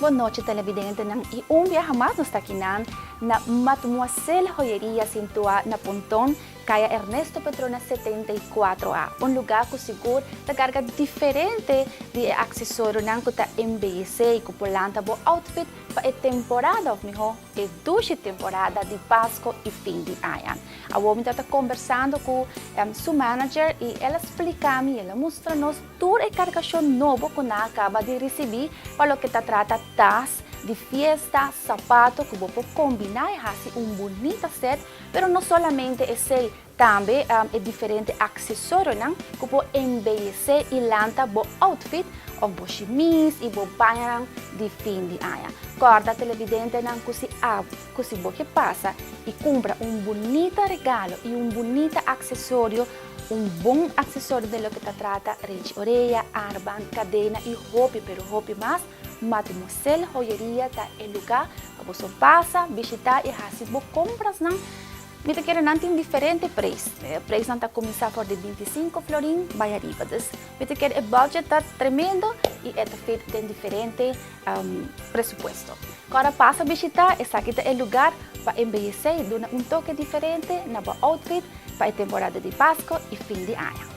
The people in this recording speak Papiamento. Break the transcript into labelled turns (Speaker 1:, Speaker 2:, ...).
Speaker 1: Bon nochi, televidentenan, y un biaha mas nos ta akinan na Mademoiselle Joyeria, situa na Ponton, Caya Ernesto Petrona 74A. Un lugar cu sigur ta carga diferente di e accesorionan cu ta embeyece y cu por lanta bo outfit pa e temporada, of miho, e dushi temporada di Pasco y fin di aña. Awor mi ta conversando cu su manager y el a splica mi, el a mustra nos tur e cargacion nobo cu nan a caba di ricibi pa loke ta trata tas di fiesta, sapato cu bo por combina y haci un bunita set, pero no solamente esey, tambe e diferente accesorionan cu por embeyece y lanta bo outfit of bo shimis y bo pañanan di fin di aña. Corda, televidentenan, cu si bo ke pasa y cumpra un bunita regalo y un bunita accesorio, un bon accesorio di loke ta trata renchi orea, armband, cadena y hopi, pero hopi mas, Mademoiselle Joyeria ta e lugar pa bo pasa, bishita y haci bo comprasnan. Mi ta kere nan tin diferente prijs. Prijsnan ta cuminsa for di 25 florin bay ariba. Dus mi ta kere e budget ta tremendo y e ta fit den diferente presupuesto. Awor pasa bishita, esaki ta e lugar pa embeyece, duna un toke diferente na bo outfit pa e temporada di Pasco y fin di aña.